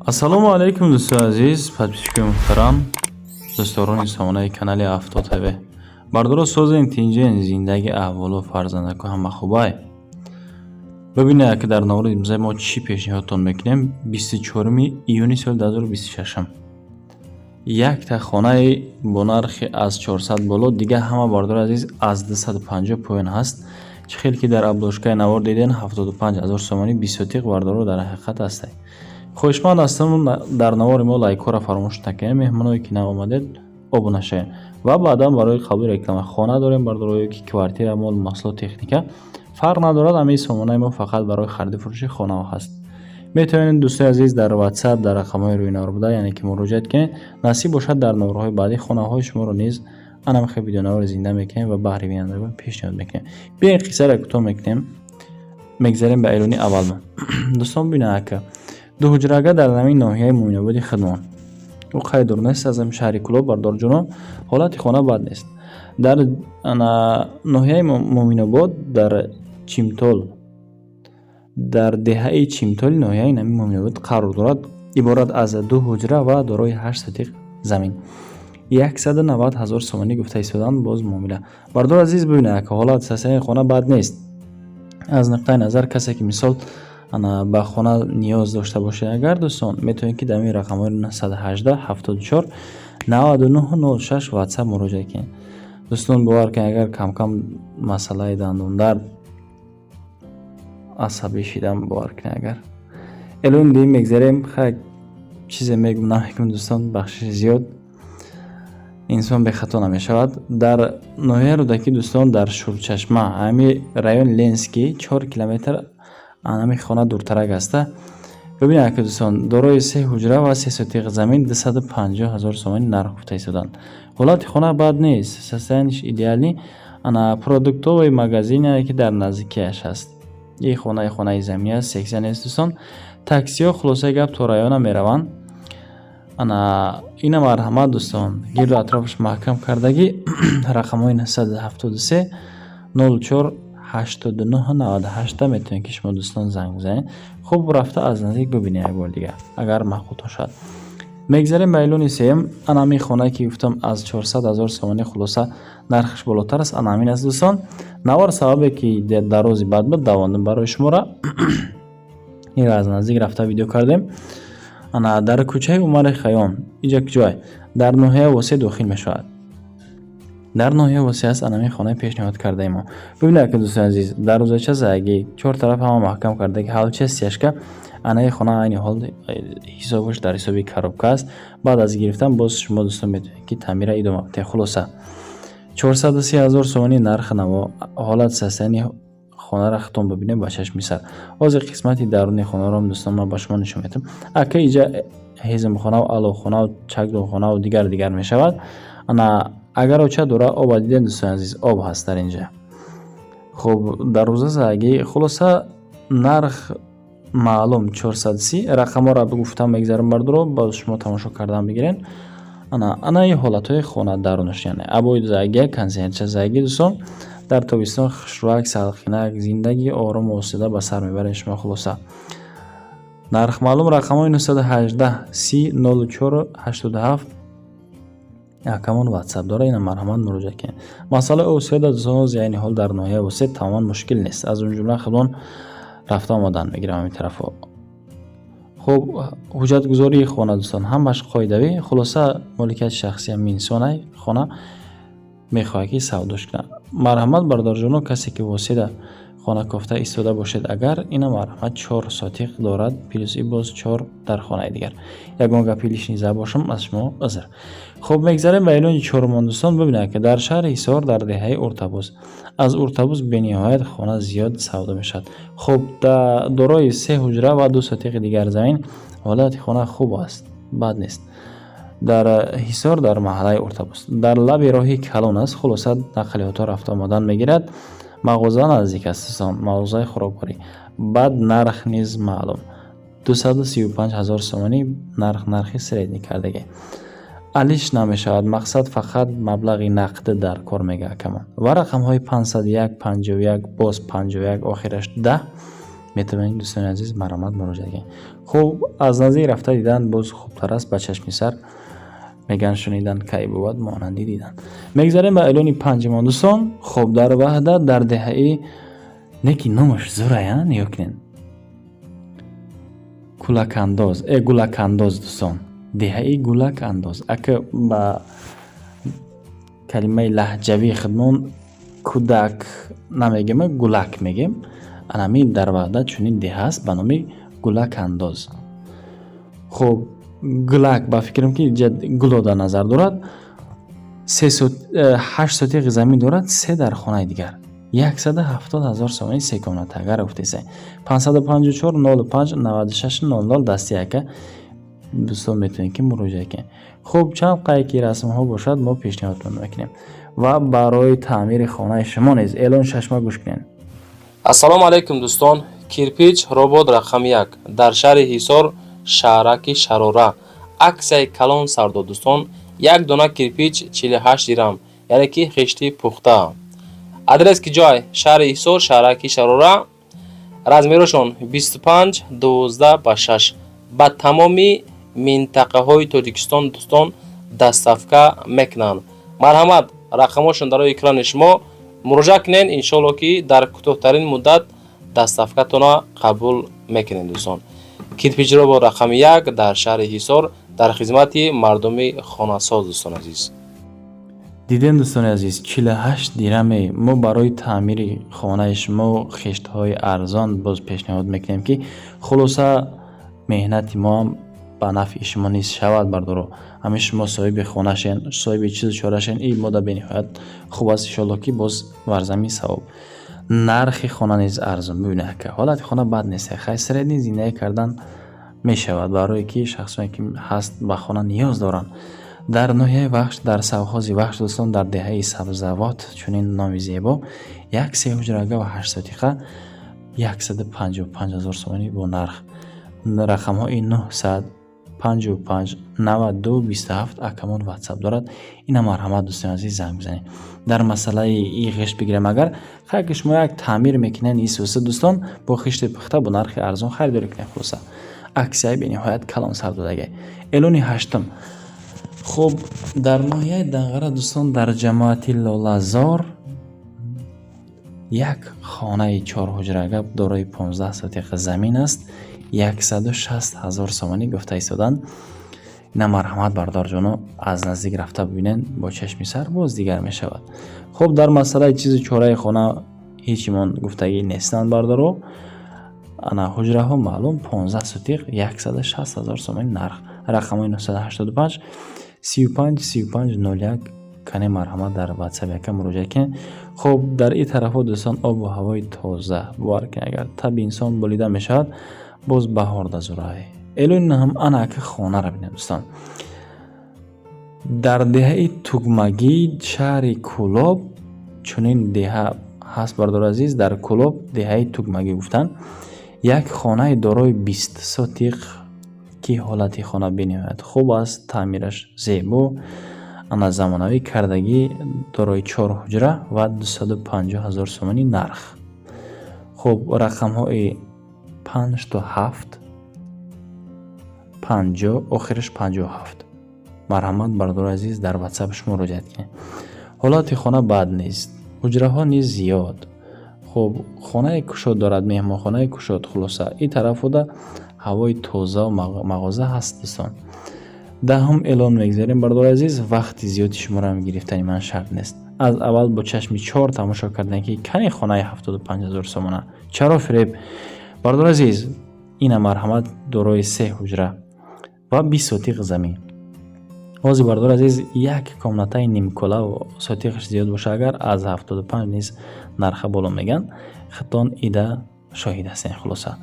Ассалому алайкум, дӯстони азиз, подписчикои муҳтарам, дӯстдорони сомонаи канали Авто ТВ. Бардоро, созем, тинҷен, зиндаги, аҳволу, фарзандаку ҳама хубай. Бибинед, ки дар навори имрӯзаи мо чӣ пешниҳодтон мекунем. 24 июни соли 2026 якта хонаи бо нархи аз 400 боло, дига ҳама, бардори азиз, аз 250 поён ҳаст. Чӣ хел ки дар обложкаи навор диден, 75 ҳазор сомонӣ, бисотиқ, бардоро, дар ҳақиқат ҳастай. Хоҳишманд ҳастам, дар навори мо лайкҳоро фаромӯш накунед, меҳмоное ки нав омадед, обуна шавед ва баъдан барои қабули реклама хона дорем, бардорое ки квартира, мол, маҳсулот, техника, фарқ надорад. Ҳамаи сомонаи мо фақат барои хариду фурӯши хонаҳо ҳаст. Метавонед, дӯстои азиз, дар WhatsApp, дар рақамҳои рӯи навор буда, яъне ки муроҷиат кунед. Насиб бошад, дар наворҳои баъдӣ хонаҳои шуморо низ анамхел видеонавори зинда мекунем ва баҳри бинандагон пешниҳод мекунем. Биёед, қиссаро кӯтоҳ мекунем, мегзарем ба эълони аввалмон. Дӯстон, бинед, ака, дуҳуҷрага дар ҳамин ноҳияи Муъминободи худмон, ӯ қайд дур нест аз ҳамин шаҳри Кӯлоб. Бардорҷоно, ҳолати хона бад нест. Дар ноҳияи Муъминобод, дар Чимтол, дар деҳаи Чимтоли ноҳияи ҳамин Муъминобод қарор дорад. Иборат аз ду ҳуҷра ва дорои 8 сотиқ замин. 190 ҳазор сомонӣ гуфта истоданд, боз муомила. Бардор азиз, бибинед, ака, ҳолат, состояние хона бад нест. Аз нуқтаи назар касе ки, мисол, ба хона ниёз дошта бошед агар, дӯстон, метавонед, ки дар ҳамин рақамҳои 918 74 99 06 WhatsApp муроҷиат кунед. Дӯстон, бовар кунед, агар камкам масъалаи дандондард, асабӣ шидам, бовар кунед агар. Эълони дуюм мегзарем. Хай, чизе мегум, намегум, дӯстон, бахшиши зиёд, инсон бехато намешавад. Дар ноҳияи Рӯдакӣ, дӯстон, дар Шурчашма, ҳамин райони Ленский, 4 километр ҳамин хона дуртарак аста. Бибинед, ака, дӯстон, дорои се ҳуҷра ва 3 сотиқ замин, 250 ҳазор сомонӣ нарх гуфта истоданд. Ҳолати хона бад нест, состояниеш идеальный. Ана продуктовый магазин, яъне ки дар наздикиаш ҳаст. И хонаи заминӣ аст, секция нест, дӯстон. Таксиҳо, хулосаи гап, то района мераванд. Ана ина, марҳамат, дӯстон, гирду атрофаш маҳкам кардагӣ. Рақамҳои 973 04 89 98 метавонед, ки шумо, дӯстон, занг бизанед. Хуб, рафта аз наздик бибинед як бори дигар, агар маъқултон шавад. Мегзарем ба эълони сеюм. Ана ҳамин хонае ки гуфтам, аз 400 ҳазор сомонӣ, хулоса, нархаш болотар аст, ана ҳамин аст, дӯстон. Навор сабабе ки дарози бад буд, давондем барои шуморо, инро аз наздик рафта видео кардем. Ана дар кӯчаи Умари Хайём, иҷа куҷое? Дар ноҳияи Восеъ дохил мешавад, дар ноҳияи Восеъ аст ана ҳамин хонаи пешниҳод кардаи мо. Бибинед, ки, дӯстони азиз, дарвозача заягӣ, чор тараф ҳама маҳкам кардаги, ҳавлча стяжка. Анаи хона айни ҳол ҳисобаш дар ҳисоби коробка аст. Баъд аз гирифтан боз шумо, дӯстон, метавонед, ки таъмира идома бидиҳед. Хулоса, 430 ҳазор сомонӣ нархи наво. Ҳолат, состояние хонаро худтон бибинед ба чашми сар. Ҳозир қисмати даруни хонаро, дӯстон, ман ба шумо нишон медиҳам. Ака, иҷа ҳезумхонаву аловхонаву чакдонхонаву дигар дигар мешавад. Ана агар оча дора, оба дидем, дӯстони азиз, об ҳаст дар инҷа. Хуб, дарвоза заягӣ. Хулоса, нарх маълум, 430. Рақамҳоро гуфтам, мегзарам, бардоро, ба шумо тамошо кардан бигирен. Ана анаи ҳолатҳои хона дарунаш, яъне обои заягӣ, кондиционерча заягӣ. Дӯстон, дар тобистон хушрӯяк, салқинак, зиндагии орому осуда ба сар мебаред шумо. Хулоса, нарх маълум, рақамҳои 918 30 04 87 акамон WhatsApp дора. Ина, марҳамат, муроҷиат кунед. Масъалаи осиёда, дӯстон, ҳозир, айни ҳол, дар ноҳияи Восеъ тамоман мушкил нест. Аз он ҷумла худон рафта омадан мегирам ҳамин тарафҳо. Хуб, ҳуҷҷатгузории хона, дӯстон, ҳамаш қоидавӣ. Хулоса, моликияти шахсӣ ҳамин инсонай, хона мехоҳад, ки савдош кунад. Марҳамат, бародарҷоно, касе ки Восеъда хона кофта истода бошед агар, ина, марҳамат, 4 сотиқ дорад, плюс и боз чор дар хонаи дигар. Ягон гапи лишний зада бошам, аз шумо узр. Хуб, мегзарем ба эълони чорумон. Дӯстон, бибинед, ки дар шаҳри Ҳисор, дар деҳаи Уртабуз. Аз Уртабуз бениҳоят хона зиёд савдо мешавад. Хуб, дорои се ҳуҷра ва 2 сотиқи дигар замин. Ҳолати хона хуб аст, бад нест. Дар Ҳисор, дар маҳаллаи Уртабуз, дар лаби роҳи калон аст. Хулоса, нақлиётҳо рафта омадан мегирад. Мағоза наздик аст, дӯстон, мағозаи хӯрокворӣ. Баъд нарх низ маълум, 235 ҳазор сомонӣ нарх, нархи средний кардагӣ, алиш намешавад. Мақсад фақат маблағи нақд дар кор, мега акамон. Ва рақамҳои 501 51, боз 51, охираш 10. Метавонед, дӯстони азиз, марҳамат, муроҷиат кунед. Хуб, аз наздик рафта дидан боз хубтар аст ба чашми сар. Мегӯянд, шунидан кай бувад монанди дидан. Мегзарем ба эълони панҷумон, дӯстон. Хуб, дар Ваҳдат, дар деҳаи неки номаш зурая, нигоҳ кунед, Кулакандоз, Гулакандоз, дӯстон, деҳаи Гулакандоз. Ака, ба калимаи лаҳҷавии худмон кӯдак намегем, гулак мегем. Анами дар Ваҳдат чунин деҳа аст ба номи Гулакандоз. Хуб, гулак, ба фикрам, ки инҷа гуло дар назар дорад. 8 сотиқи замин дорад, се дар хонаи дигар, 170 000 сомонӣ, се комната. Агар гуфтеса, 554 05 96 00 дасти яка, дӯстон, метавонед, ки муроҷиат кунед. Хуб, чанд қае ки расмҳо бошад, мо пешниҳодтон мекунем ва барои таъмири хонаи шумо низ. Эълони шашма гӯш кунед. Ассалому алайкум, дӯстон! Кирпич Робот рақами 1 дар шаҳри Ҳисор, шаҳраки Шарора, аксияи калон сардо. Дӯстон, як дона кирпич 48 дирам, яъне ки хишти пухта. Адрес ки ҷой: шаҳри Ҳисор, шаҳраки Шарора. Размерошон 25, 12 ба 6. Ба тамоми минтақаҳои Тоҷикистон, дӯстон, доставка мекунанд. Марҳамат, рақамҳошон дар рӯи экрани шумо, муроҷиат кунед. Иншоалло, ки дар кӯтоҳтарин муддат доставкатонро қабул мекунем. Дӯстон, Кирпичро бо рақами 1 дар шаҳри Ҳисор дар хизмати мардуми хонасоз, дӯстон азиз. Дидем, дӯстони азиз, 48 дираме. Мо барои таъмири хонаи шумо хиштҳои арзон боз пешниҳод мекунем, ки хулоса меҳнати моам ба нафъи шумо низ шавад. Бардоро, ҳамин шумо соҳиби хонашен, соҳиби чизу чорашен, ин мода бениҳоят хуб аст. Иншоалло, ки боз варзами савоб. Нархи хона низ арзон. Бибинед, ака, ҳолати хона бад нест. Хай, средний зиндагӣ кардан мешавад, барое ки шахсоне ки ҳаст, ба хона ниёз доранд. Дар ноҳияи Вахш, дар совхози Вахш, дӯстон, дар деҳаи Сабзавот, чунин номи зебо, як сеҳуҷрага ва 8 сотиқа, 155 000 сомонӣ бо нарх. Рақамҳои 955 92 27, акамон ватсап дорад. Ина марҳамат, дӯстони азиз, занг бизанед. Дар масъалаи и хишт бигирем агар, хайр, ки шумо як таъмир мекунед исуса, дӯстон, бо хишти пухта, бо нархи арзон харидорӣ кунед. Хулоса, аксияи бениҳоят калон сар додагӣ. Эълони ҳаштум. Хуб, дар ноҳияи Данғара, дӯстон, дар ҷамоати Лолазор, як хонаи чорҳуҷрага дорои 15 сотиқа замин аст, 160 000 сомонӣ гуфта истоданд. Ина марҳамат, бардорҷоно, аз наздик рафта бибинед, бо чашми сар боз дигар мешавад. Хуб, дар масъалаи чизу чораи хона ҳечимон гуфтагӣ нестанд, бардоро. Ана ҳуҷраҳо маълум, 15 сотиқ, 160 000 сомонӣ нарх. Рақамҳои 985 35 35 01. Кане, марҳамат, дар ватсап яка муроҷиат кунед. Хуб, дар ин тарафҳо, дӯстон, обу ҳавои тоза. Бовар кунед, агар таби инсон болида мешавад, боз баҳор дазурай. Эълони ҳам ана ака, хонаро бинед, дӯстон, дар деҳаи Тугмагӣ, шаҳри Кӯлоб. Чунин деҳа ҳаст, бардори азиз, дар Кӯлоб, деҳаи Тугмагӣ гуфтанд. Як хонаи дорои 20 сотиқ, ки ҳолати хона бениҳоят хуб аст, таъмираш зебо, ана замонавӣ кардагӣ, дорои чор ҳуҷра ва 250 000 сомонӣ нарх. Хуб, рақамҳои панҷ то ҳафт 50, охираш 57. Марҳамат, бардори азиз, дар ватсапаш муроҷиат кунед. Ҳолати хона бад нест, ҳуҷраҳо низ зиёд. Хуб, хонаи кушод дорад, меҳмонхонаи кушод. Хулоса, ин тарафода ҳавои тозаву мағоза ҳаст, дӯстон. Даҳум эълон мегзарем, бардори азиз. Вақти зиёди шуморо гирифтани ман шарт нест. Аз аввал бо чашми чор тамошо кардем, ки кани хонаи 75 000 сомона. Чаро фиреб, бардори азиз? Ина марҳамат, дорои се ҳуҷра ва 20 сотиқ замин. Ҳозир, бардори азиз, як комнатаи нимкулаву сотиқаш зиёд боша агар, аз 75 низ нарха боло меган. Хитон ида шоҳид ҳастем. Хулоса,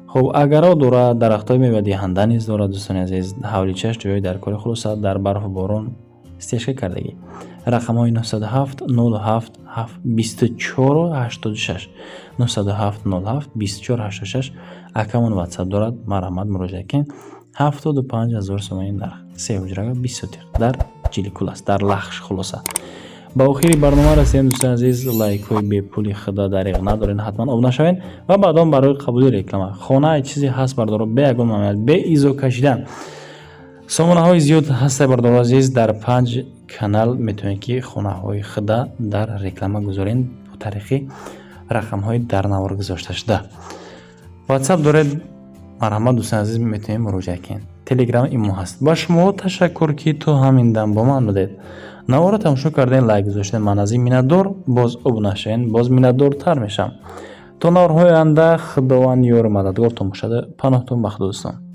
хуб, агаро дорад, дарахтҳои мевадиҳанда низ дорад, дӯстони азиз. Ҳавличаш ҷои дар кори. Хулоса, дар барфу борон стежка кардагӣ. Рақамҳои 907 07 24 86, 907 07 24 86, акамон ватсап дорад. Марҳамат, муроҷиат кунед. 75 000 сомонӣ нарх, се ҳуҷрага, 20 сотиқ, дар Ҷиликул аст, дар Лахш. Хулоса, Ба охири барнома расидем, дӯстони азиз. Лайкҳои бепули худа дариғ надорен, ҳатман обуна шавед ва баъдон барои қабули реклама хона чизе ҳаст, бардоро, бе ягон мамоният, бе изо кашидан. Сомонаҳои зиёд ҳаста, бардоро азиз, дар панҷ канал метавонед, ки хонаҳои худа дар реклама гузорен бо тариқи рақамҳои дар навор гузошташуда. Ватсап доред, марҳамат, дӯстони азиз, метавонед муроҷиат кунед. Телеграм, имо ҳаст. Ба шумо ташаккур, ки то ҳамин дам бо ман будед, наворро тамошо кардем, лайк гузоштем. Ман аз ин миннатдор. Боз обуна шавед, боз миннатдортар мешавам. То наворҳои оянда Худованд ёру мададгортон бошад. Паноҳтон ба Худо, дӯстон.